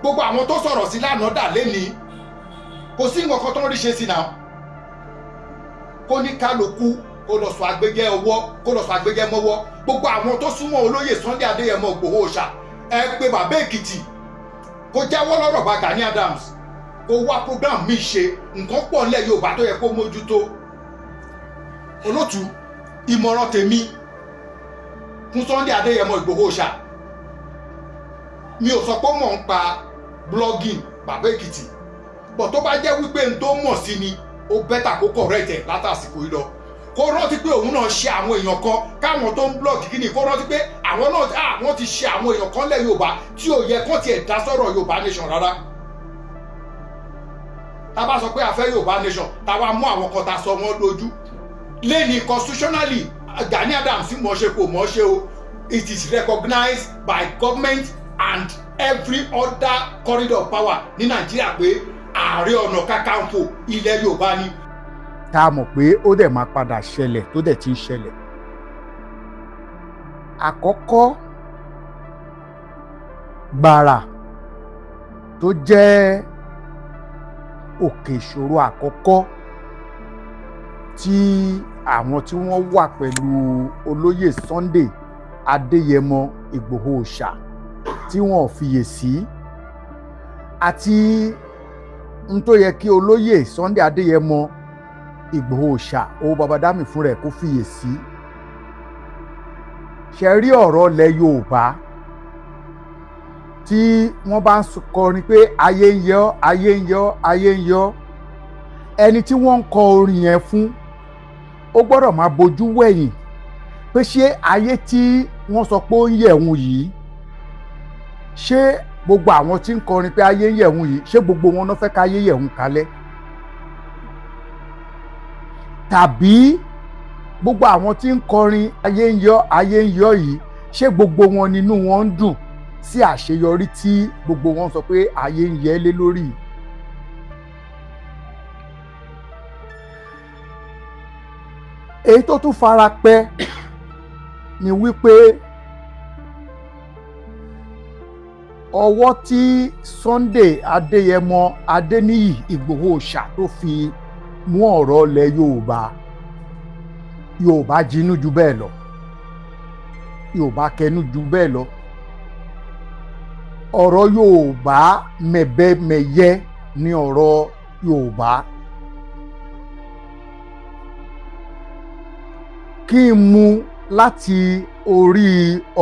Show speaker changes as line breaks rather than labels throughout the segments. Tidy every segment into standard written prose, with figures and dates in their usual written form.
Gbogbo àwọn tó sọ̀rọ̀ sí lánàá dà lẹ́ni, kò sí nǹkan kan tó ń rí ṣe sí náà. Kó ní kálukú kó lọ sọ agbẹjẹ ọwọ́, kó lọ sọ agbẹjẹ mọ́wọ́. Gbogbo àwọn tó súnmọ́ olóyè Sunday Adéyẹmọ Ìgbòho Òòṣà, ẹ pé bàbá Èkìtì kó jáwọ́ lọ́rọ̀ bá Gani Adams, kó wá program mi ṣe. Nǹkan pọ̀ nílẹ̀ Yorùbá tó yẹ kó mójútó. Olótú, ìmọ̀ràn tèmi fún Sunday Adéyẹmọ Ìgbòho Òòṣà, mi ò sọ pé ó mọ̀ ń pa blogging bàbá Èkìtì bọ̀, tó bá jẹ́ wípé n tó mọ̀ sí ni, ó better kó correct ẹ̀ látàsìkò yìí lọ. Kó rántí pé òun náà ṣe àwọn èèyàn kan káwọn tó ń blog kíni, kó rántí pé àwọn náà wọ́n ti ṣe àwọn èèyàn kan lẹ̀ Yorùbá tí ò yẹ kán tiẹ̀ dá sọ̀rọ̀ Yorùbá nation rárá. Tá a bá sọ pé a fẹ́ Yorùbá nation, tá a wá mú àwọn kan tá a sọ wọ́n lójú lẹ́ni, constitutionally, Gani Adams mọ̀ ṣe kò mọ̀ ṣe o, it is recognized by government and every other corridor of power ní Nàìjíríà pé Ààrẹ Ọ̀nà Kakanfò ilẹ̀ Yorùbá ni.
Tá a mọ̀ pé ó dẹ̀ máa padà ṣẹlẹ̀, tó dẹ̀ ti ń ṣẹlẹ̀. Àkọ́kọ́ gbàrà tó jẹ́ òkè ìṣòro àkọ́kọ́ tí àwọn tí wọ́n wà pẹ̀lú olóyè Sunday Adéyẹmọ Ìgbòho Òòṣà tí wọ́n fiyè sí àti n tó yẹ kí olóyè Sunday Adéyẹmọ Ìgbòho Òòṣà owó Babádámì fún rẹ̀ kó fiyè sí, ṣe rí ọ̀rọ̀ ilẹ̀ Yorùbá tí wọ́n bá ń kọrin pé ayé ń yọ, ayé ń yọ, ayé ń yọ, ẹni tí wọ́n ń kọ orin yẹn fún, ó gbọ́dọ̀ máa bojú wẹ̀yìn pé ṣé ayé tí wọ́n sọ pé ó ń yẹ̀wùn yìí, ṣé gbogbo àwọn tí ń kọrin pé ayé ń yẹ̀wùn yìí, ṣé gbogbo wọn náà fẹ́ káyé yẹ̀wùn kalẹ̀? Tàbí gbogbo àwọn tí ń kọrin ayé ń yọ, ayé ń yọ yìí, ṣé gbogbo wọn nínú wọn ń dùn sí àṣeyọrí tí gbogbo wọn sọ pé ayé ń yẹ lé lórí? Èyí tó tún fara pẹ́ ni wípé ọwọ́ tí Sunday Adéyẹmọ Adéníyì Ìgbòho Òòṣà tó fi mú ọ̀rọ̀ ilẹ̀ Yorùbá, Yorùbá jinú ju bẹ́ẹ̀ lọ, Yorùbá kẹnu ju bẹ́ẹ̀ lọ, ọ̀rọ̀ Yorùbá mẹ̀bẹ̀mẹ̀yẹ ni ọ̀rọ̀ Yorùbá. Kí n mú láti orí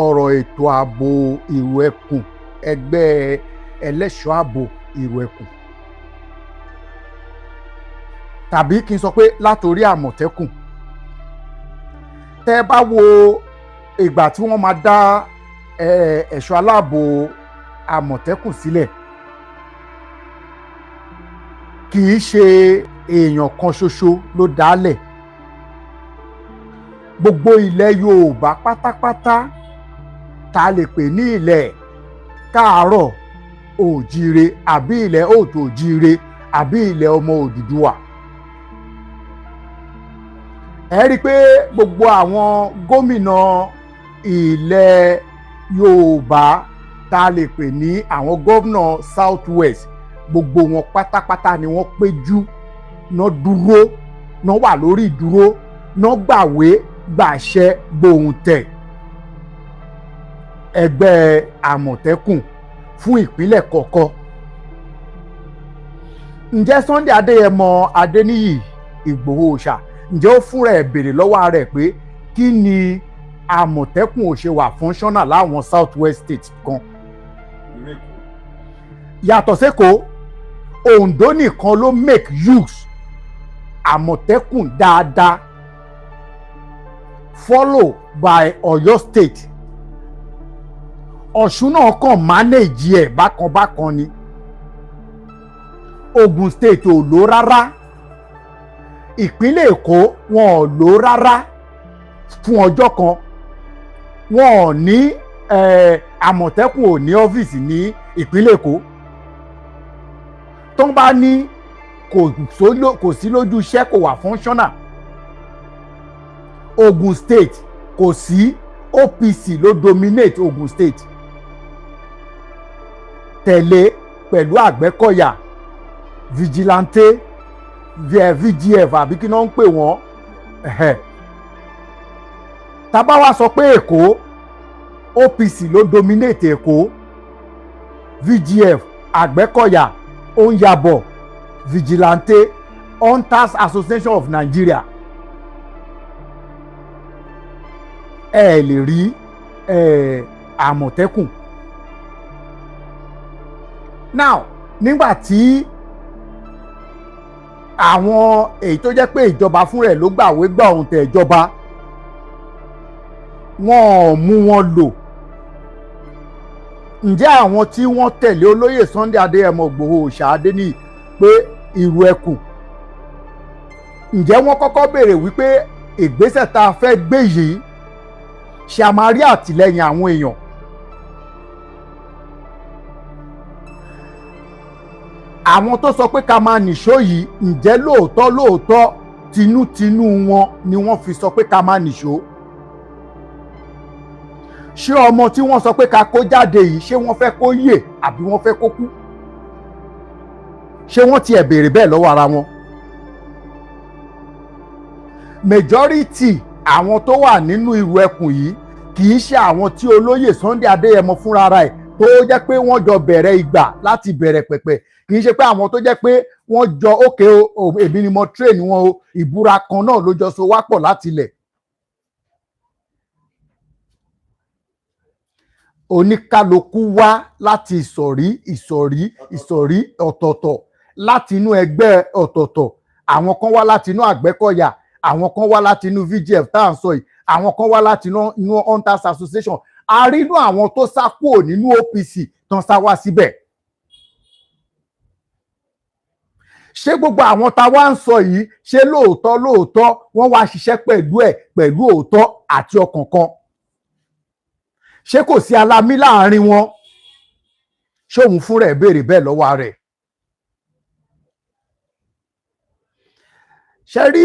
ọ̀rọ̀ ètò ààbò ìrù ẹkùn, ẹgbẹ́ ẹlẹ́ṣọ́ ààbò ìrù ẹkùn, tàbí kí n sọ pé látòrí Àmọ̀tẹ́kùn. Tẹ́ ẹ bá wo ìgbà tí wọ́n máa dá ẹ̀ṣọ́ aláàbò Àmọ̀tẹ́kùn sílẹ̀, kì í ṣe èèyàn kan ṣoṣo ló dálẹ̀. Gbogbo ilẹ̀ Yorùbá pátápátá tá a lè pè ní ilẹ̀ káàárọ̀ òjíire àbí ilẹ̀ òòtù òjíire àbí ilẹ̀ ọmọ Odùduwà, ẹ rí i pé gbogbo àwọn gómìnà ilẹ̀ Yorùbá tá a lè pè ní àwọn gómìnà South West, gbogbo wọn pátápátá ni wọ́n péjú ná dúró ná wà lórí ìdúró ná gbàwé gbàṣẹ gbòǹtẹ̀ ẹgbẹ́ Àmọ̀tẹ́kùn fún ìpínlẹ̀ kọ̀ọ̀kan. Ǹjẹ́ Sunday Adéyẹmọ Adéníyì Ìgbòho Òòṣà, ǹjẹ́ ó fúnra ẹ̀ béèrè lọ́wọ́ ara ẹ̀ pé kí ni Àmọ̀tẹ́kùn ò ṣe wà functional láwọn South West state kan? Yàtọ̀ sẹ́kọ̀ọ́, Ondo nìkan ló make use Àmọ̀tẹ́kùn dáadáa, follow by Ọ̀yọ́ state. Ọ̀ṣun náà kàn manage ẹ̀ bákan bákan ni. Ogun state ò lò rárá, ìpínlẹ̀ Èkó wọn ò lò rárá fún ọjọ́ kan, wọn ò ní Àmọ̀tẹ́kùn ò ní ọ́fíìsì ní ìpínlẹ̀ Èkó. Tó ń bá ní kò sí lójú iṣẹ́, kò wà functional. Ogun state kò sí, OPC ló dominate Ogun state, tẹ̀lé pẹ̀lú Àgbẹ̀kọ̀yà, vigilante, VGF àbí kí náà ń pè wọ́n. Tá bá wá sọ pé Èkó, OPC ló dominate Èkó, VGF, Àgbẹ̀kọ̀yà, Òǹyàbọ̀, vigilante, Hunters Association of Nigeria. Ẹ lè rí Àmọ̀tẹ́kùn. Now, nígbà tí àwọn èyí tó jẹ́ pé ìjọba fúnra ẹ̀ ló gbàwé gbà ohun tẹ̀ ìjọba, wọn ò mú wọn lò. Ǹjẹ́ àwọn tí wọ́n tẹ̀lé olóyè Sunday Adéyẹmọ Ìgbòho Òòṣà Adéníyì pé ìrù ẹkùn, ǹjẹ́ wọ́n kọ́kọ́ béèrè wípé ìgbésẹ̀ tá a fẹ́ gbé yìí, ṣe a máa rí àtìlẹ́yìn àwọn èèyàn? Àwọn tó sọ pé ká máa nìṣó yìí, ǹjẹ́ lóòótọ́ lóòótọ́ tinútinú wọn ni wọ́n fi sọ pé ká máa nìṣó? Ṣé ọmọ tí wọ́n sọ pé ká kó jáde yìí, ṣé wọ́n fẹ́ kó yè àbí wọ́n fẹ́ kó kú? Ṣé wọ́n tiẹ̀ béèrè bẹ́ẹ̀ lọ́wọ́ ara wọn? Majority àwọn tó wà nínú ìrù ẹkùn yìí kì í ṣe àwọn tí olóyè Sunday Adéyẹmọ fúnra ara ẹ̀ tó jẹ́ pé wọ́n jọ bẹ̀rẹ̀ ìgbà láti bẹ̀rẹ̀ pẹ̀pẹ̀, kì í ṣe pé àwọn tó jẹ́ pé wọ́n jọ ókè o, èmi ni mo train wọn o, ìbúra kan náà ló jọ so wá pọ̀ láti ilẹ̀. Oníkálukú wá láti ìsọ̀rí ìsọ̀rí ìsọ̀rí ọ̀tọ̀ọ̀tọ̀, láti inú ẹgbẹ́ ọ̀tọ̀ọ̀tọ̀. Àwọn kan wá láti inú Àgbẹ̀kọ̀yà, àwọn kan wá láti inú VGF tá à ń sọ yìí, àwọn kan wá láti inú Hunters Association. A rí inú àwọn tó sá kúrò nínú OPC tán sá wá síbẹ̀. Ṣé gbogbo àwọn tá wá ń sọ yìí, ṣé lóòótọ́ lóòótọ́ wọ́n wá ṣiṣẹ́ pẹ̀lú ẹ̀ pẹ̀lú òótọ́ àti ọkàn kan? Ṣé kò sí alamí láàrin wọn? Ṣé òun fúnra ẹ̀ béèrè bẹ́ẹ̀ lọ́wọ́ rẹ̀? Ṣé rí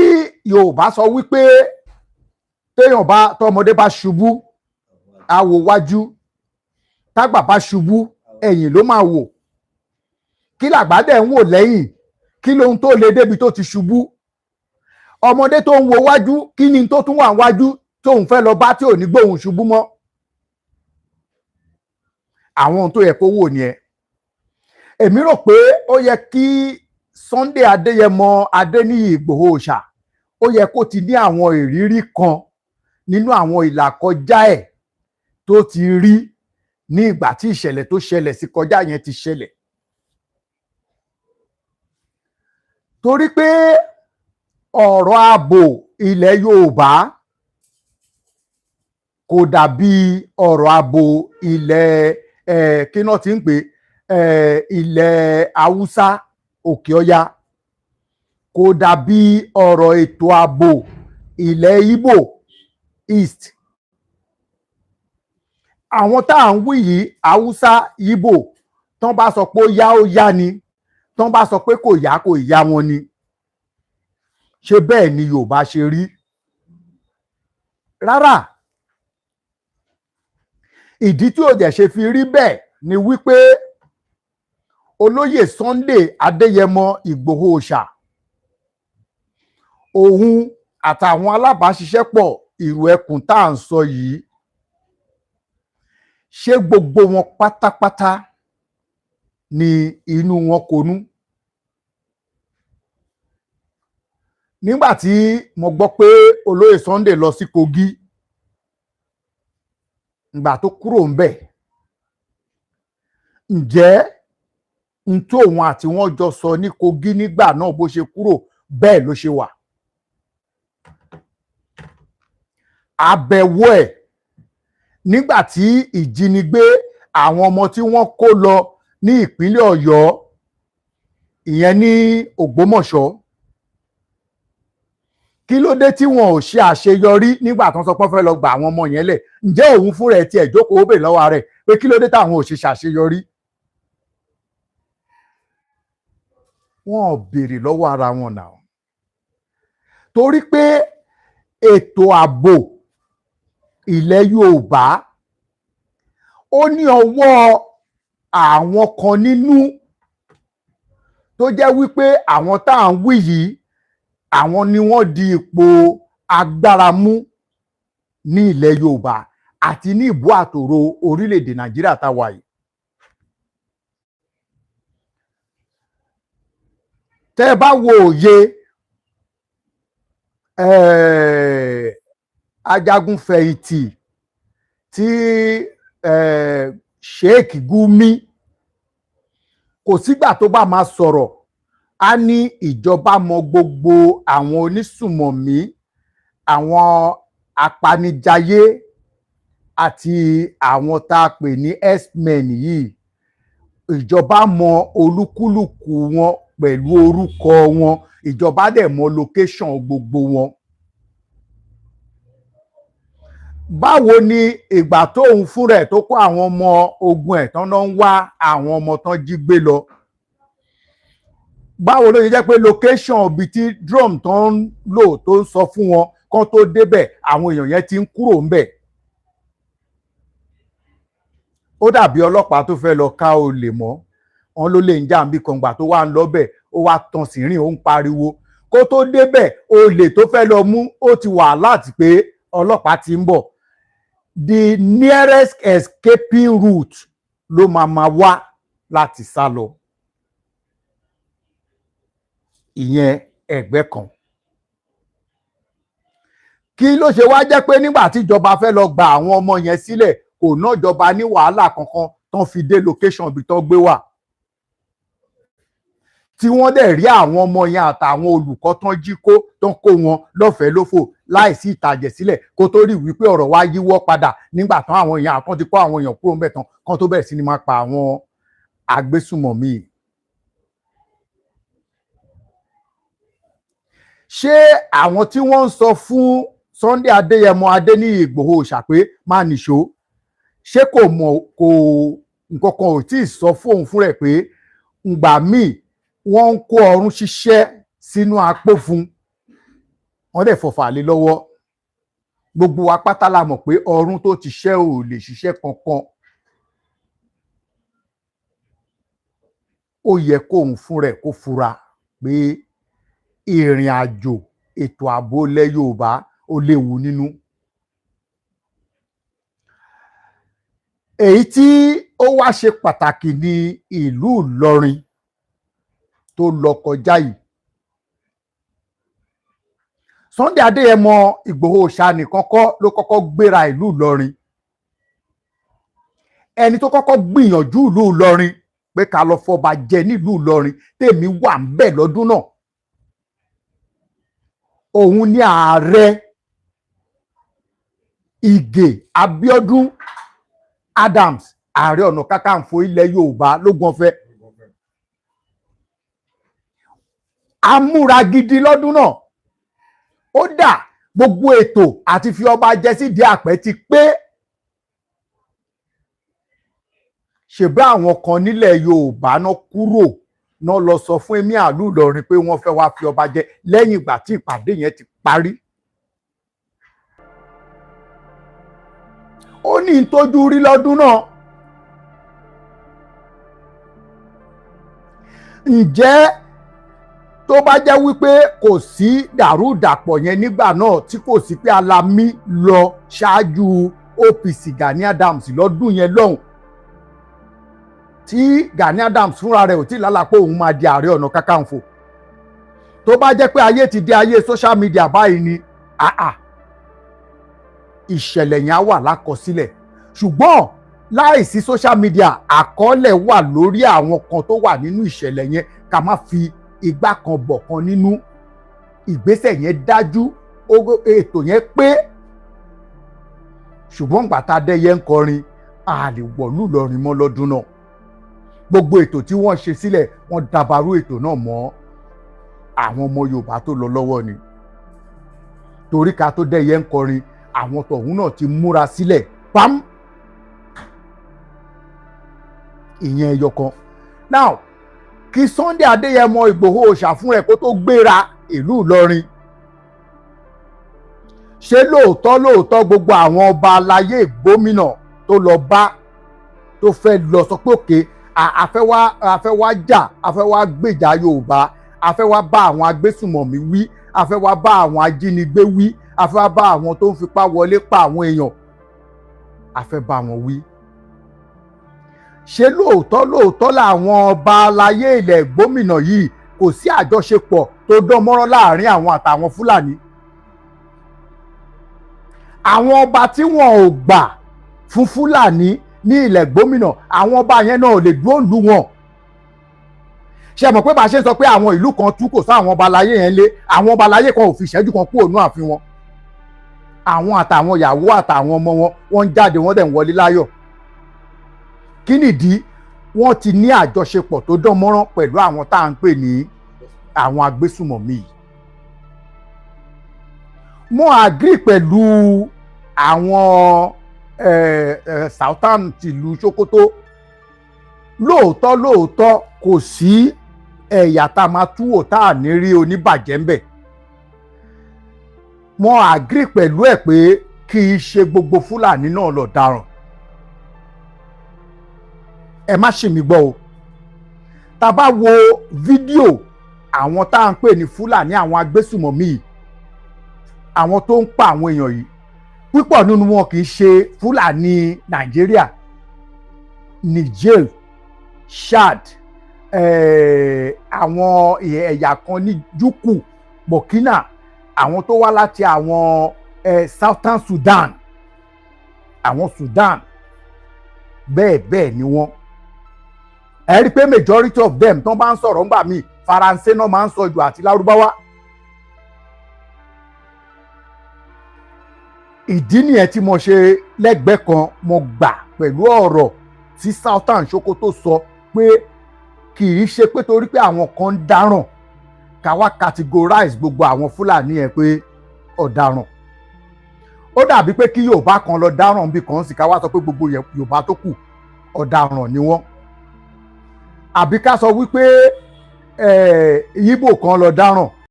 Yorùbá sọ wípé téèyàn bá tọmọdé bá ṣubú á wò wájú, tágbà bá ṣubú ẹ̀yìn ló máa wò. Kí làgbà dẹ̀ ń wò lẹ́yìn? Kí lóhun tó le débi tó ti ṣubú? Ọmọdé tó ń wo wájú, kí ni tó tún wà wájú tóun fẹ́ lọ bá tí ò ní gbóhùn ṣubú mọ́? Àwọn ohun tó yẹ kó wò ni ẹ. Èmi rò pé ó yẹ kí Sunday Adéyẹmọ Adéníyì Ìgbòho Òòṣà, ó yẹ kó ti ní àwọn ìrírí kan nínú àwọn ìlàkọjá ẹ̀ tó ti rí ní ìgbà tí ìṣẹ̀lẹ̀ tó ṣẹlẹ̀ sí kọjá yẹn ti ṣẹlẹ̀. Torí pé ọ̀rọ̀ ààbò ilẹ̀ Yorùbá kò dàbí ọ̀rọ̀ ààbò ilẹ̀ kí náà ti ń pè ilẹ̀ Haúsá Òkè Ọya, kò dàbí ọ̀rọ̀ ètò ààbò ilẹ̀ Ìgbò East. Àwọn tá à ń wí yìí, Haúsá, Ìgbò, tán bá sọ pé ó yá ó yá ni, tán bá sọ pé kò yá kò yá wọn ni. Ṣé bẹ́ẹ̀ ni Yorùbá ṣe rí? Rárá. Ìdí tí ò dẹ̀ ṣe fi rí bẹ́ẹ̀ ni wípé olóyè Sunday Adéyẹmọ Ìgbòho Òòṣà, òun àtàwọn alábàáṣiṣẹ́pọ̀ ìrù ẹkùn tá à ń sọ yìí, ṣé gbogbo wọn pátápátá ni inú wọn konú? Nígbà tí mo gbọ́ pé olóyè Sunday lọ sí Kogi, ìgbà tó kúrò ńbẹ̀, ǹjẹ́ n tó òun àti wọ́n jọ sọ ní Kogi nígbà náà bó ṣe kúrò bẹ́ẹ̀ ló ṣe wà? Àbẹ̀wò ẹ̀ nígbà tí ìjínigbé àwọn ọmọ tí wọ́n kó lọ ní ìpínlẹ̀ Ọ̀yọ́, ìyẹn ní Ògbómọ̀ṣọ́, kí ló dé tí wọn ò ṣe àṣeyọrí nígbà tó ń sọ pé wọ́n fẹ́ lọ gba àwọn ọmọ yẹn lẹ̀? Ǹjẹ́ òun fúnra ẹ̀ tiẹ̀ jókòó bèèrè lọ́wọ́ rẹ̀ pé kí ló dé táwọn ò ṣe ṣàṣeyọrí? Wọn ò béèrè lọ́wọ́ ara wọn náà, torí pé ètò ààbò ilẹ̀ Yorùbá ó ní ọwọ́ àwọn kan nínú. Tó jẹ́ wípé àwọn tá à ń wí yìí, àwọn ni wọ́n di ipò agbára mú ní ilẹ̀ Yorùbá àti ní ìbú àtòrò orílẹ̀-èdè Nàìjíríà tá a wà yìí. Tẹ́ ẹ bá wo òye ajagunfẹ̀yìntì tí Sheikh Gumi, kò sígbà tó bá máa sọ̀rọ̀ á ní ìjọba mọ gbogbo àwọn onísùmọ̀mí, àwọn apanijayé àti àwọn tá a pè ní x-men yìí. Ìjọba mọ olúkúlùkù wọn pẹ̀lú orúkọ wọn, ìjọba dẹ̀ mọ location gbogbo wọn. Báwo ni ìgbà tóun fúnra ẹ̀ tó kó àwọn ọmọ ogun ẹ̀ tán náà ń wá àwọn ọmọ tán jí gbé lọ, báwo ló ṣe jẹ́ pé location ibi tí drone tó ń lò tó ń sọ fún wọn kán tó débẹ̀, àwọn èèyàn yẹn ti ń kúrò ńbẹ̀? Ó dàbí ọlọ́pàá tó fẹ́ lọ ká olè mọ́ wọn, ló lè ń jà níbi kan, gbà tó wà ń lọ́bẹ̀ ó wá tan sìnrìn, ó ń pariwo. Kó tó débẹ̀, olè tó fẹ́ lọ mú ó ti wà láti pé ọlọ́pàá ti ń bọ̀. The nearest escaping route ló máa ma wá láti sá lọ. Ìyẹn ẹgbẹ́ kan. Kí ló ṣe wá jẹ́ pé nígbà tí ìjọba fẹ́ lọ gba àwọn ọmọ yẹn sílẹ̀, kò ná ìjọba ní wàhálà kankan tán fi dé location ibi tán gbé wà, tí wọ́n dẹ̀ rí àwọn ọmọ yẹn àtàwọn olùkọ́ tán jí kó, tán kó wọn lọ́fẹ̀ẹ́ lófò láìsí ìtàjẹ̀ sílẹ̀, kó tó rí wípé ọ̀rọ̀ wá yíwọ́ padà nígbà tán àwọn èèyàn àtọ́ ti kó àwọn èèyàn kúrò ńbẹ̀ tán kán tó bẹ̀rẹ̀ sí ni máa pa àwọn agbésùmọ̀mí. Ṣé àwọn tí wọ́n ń sọ fún Sunday Adéyẹmọ Adéníyì Ìgbòho Òòṣà pé má nìṣó, ṣé kò mọ̀, kò nǹkan kan ò tí ì sọ fóun fún rẹ̀ pé ngbà míì wọ́n ń kó ọrún ṣiṣẹ́ sínú apó fún wọ́n dẹ̀ fọ̀fà lé lọ́wọ́? Gbogbo wa pátá la mọ̀ pé ọrún tó ti ṣẹ́ ò lè ṣiṣẹ́ kankan. Ó yẹ kóun fún rẹ̀ kó fura pé ìrìn àjò ètò ààbò ilẹ̀ Yorùbá ó léwu nínú. Èyí tí ó wá ṣe pàtàkì ní ìlú Ìlọrin tó lọ kọjá yìí. Sunday Adéyẹmọ Ìgbòho Òòṣà nìkan kọ́ ló kọ́kọ́ gbéra ìlú Ìlọrin. Ẹni tó kọ́kọ́ gbìyànjú ìlú Ìlọrin pé ká lọ fọba jẹ nílùú Ìlọrin, tèmi wà ń bẹ̀ lọ́dún náà, òun ni ààrẹ Ìgè Abíọ́dún Adams, ààrẹ ọ̀nà kakanfò ilẹ̀ Yorùbá lógún ọ̀fẹ́. Amúra gidi lọ́dún náà. Ó dà gbogbo ètò àti fi ọba jẹ sídìí àpẹ́ ti pé. Ṣèbá àwọn kan nílẹ̀ Yorùbá náà kúrò náà lọ sọ fún Emir ìlú Ìlọrin pé wọ́n fẹ́ wá fi ọba jẹ lẹ́yìn ìgbà tí ìpàdé yẹn ti parí. Ó ní ìtọ́jú rí lọ́dún náà. Ǹjẹ́ tó bá jẹ́ wípé kò sí dàrúdàpọ̀ yẹn nígbà náà, tí kò sí pé Alámí lọ ṣáájú OPC Gani Adams lọ́dún yẹn lọ́hùn, tí Gani Adams fúnra rẹ̀ ò tí lálàá pé òun máa di ààrẹ ọ̀nà kakanfò, tó bá jẹ́ pé ayé ti di ayé social media báyìí ni, àà ìṣẹ̀lẹ̀ yẹn á wà lákọsílẹ̀. Ṣùgbọ́n láìsí social media, àkọọ́lẹ̀ wà lórí àwọn kan tó wà nínú ìṣẹ̀lẹ̀ yẹn, ká má fi igbá kan bọ̀ kan nínú. Ìgbésẹ̀ yẹn dájú, ètò yẹn pé. Ṣùgbọ́n gbàtà Adéyẹ ń kọrin, a lè wọ̀lú Ìlọrin mọ́ lọ́dún náà. Gbogbo ètò tí wọ́n ṣe sílẹ̀, wọ́n dàbàrú ètò náà mọ́ àwọn ọmọ Yorùbá tó lọ lọ́wọ́ ni. Torí ká tó dẹ́yẹ ń kọrin, àwọn tọ̀hún náà ti múra sílẹ̀ pam. Ìyẹn ẹyọ kan. Now, kí Sunday Adéyẹmọ Ìgbòho Òòṣà fún ẹ kó tó gbéra ìlú Ìlọrin, ṣé lóòótọ́ lóòótọ́ gbogbo àwọn ọba aláyé gómìnà tó lọ bá tó fẹ́ lọ sọ pé òkè A fẹ́ wá jà, a fẹ́ wá gbèjà Yorùbá, a fẹ́ wá bá àwọn agbésùmọ̀mí wí, a fẹ́ wá bá àwọn ajínigbé wí, a fẹ́ wá bá àwọn tó ń fipá wọlé pa àwọn èèyàn, a fẹ́ bá wọn wí. Ṣé lóòótọ́ lóòótọ́ làwọn ọba aláyé ilẹ̀ gómìnà yìí, kò sí àjọṣepọ̀ tó dán mọ́rán láàrin àwọn àtàwọn Fúlàní? Àwọn ọba tí wọn ò gbà fún Fúlàní ní ilẹ̀ gómìnà, àwọn ọba yẹn náà ò lè dúró lù wọn. Ṣe mọ̀ pé bá a ṣe ń sọ pé àwọn ìlú kan tú kò sáwọn ọba aláyé yẹn lé, àwọn ọba aláyé kan ò fi ìṣẹ́jú kan kúrò ní ààfin wọn. Àwọn àtàwọn ìyàwó àtàwọn ọmọ wọn, wọ́n ń jáde, wọ́n dẹ̀ ń wọlé láyọ̀. Kí nìdí? Wọ́n ti ní àjọṣepọ̀ tó dán mọ́rán pẹ̀lú àwọn tá à ń pè ní àwọn agbésùmọ̀mí yìí. Mo agree pẹ̀lú àwọn Sultan tìlú Sokoto. Lóòótọ́ lóòótọ́, kò sí ẹ̀yà tá a máa túwò tá a ní rí oníbàjẹ́ ńbẹ̀. Mo agree pẹ̀lú ẹ̀ pé kì í ṣe gbogbo Fúlàní náà lọ dáràn. Ẹ má ṣì mí gbọ́ o. Tá a bá wo fídíò àwọn tá à ń pè ní Fúlàní, àwọn agbésùmọ̀mí yìí, àwọn tó ń pa àwọn èèyàn yìí, púpọ̀ nínú wọn kì í ṣe Fúlàní Nàìjíríà. Niger, Chad, àwọn ẹ̀yà kan ní Jukun, Burkina, àwọn tó wá láti àwọn Southern Sudan, àwọn Sudan, bẹ́ẹ̀ bẹ́ẹ̀ ni wọ́n. Ẹ rí i pé majority of them tó bá ń sọ̀rọ̀ ńgbà míì, Faransé náà máa ń sọ jù àti Lárúbáwá. Ìdí nìyẹn tí mo ṣe lẹ́gbẹ̀ẹ́ kan, mo gbà pẹ̀lú ọ̀rọ̀ tí Sultan Sokoto sọ pé kì í ṣe pé torí pé àwọn kan ń dáràn, ká wá categorize gbogbo àwọn Fúlàní yẹn pé ọ̀daràn. Ó dàbí pé kí Yorùbá kan lọ dáràn bí kan sì, ká wá sọ pé gbogbo Yorùbá tó kù, ọ̀daràn ni wọ́n, àbí ká sọ wípé Ìgbò kan lọ dáràn.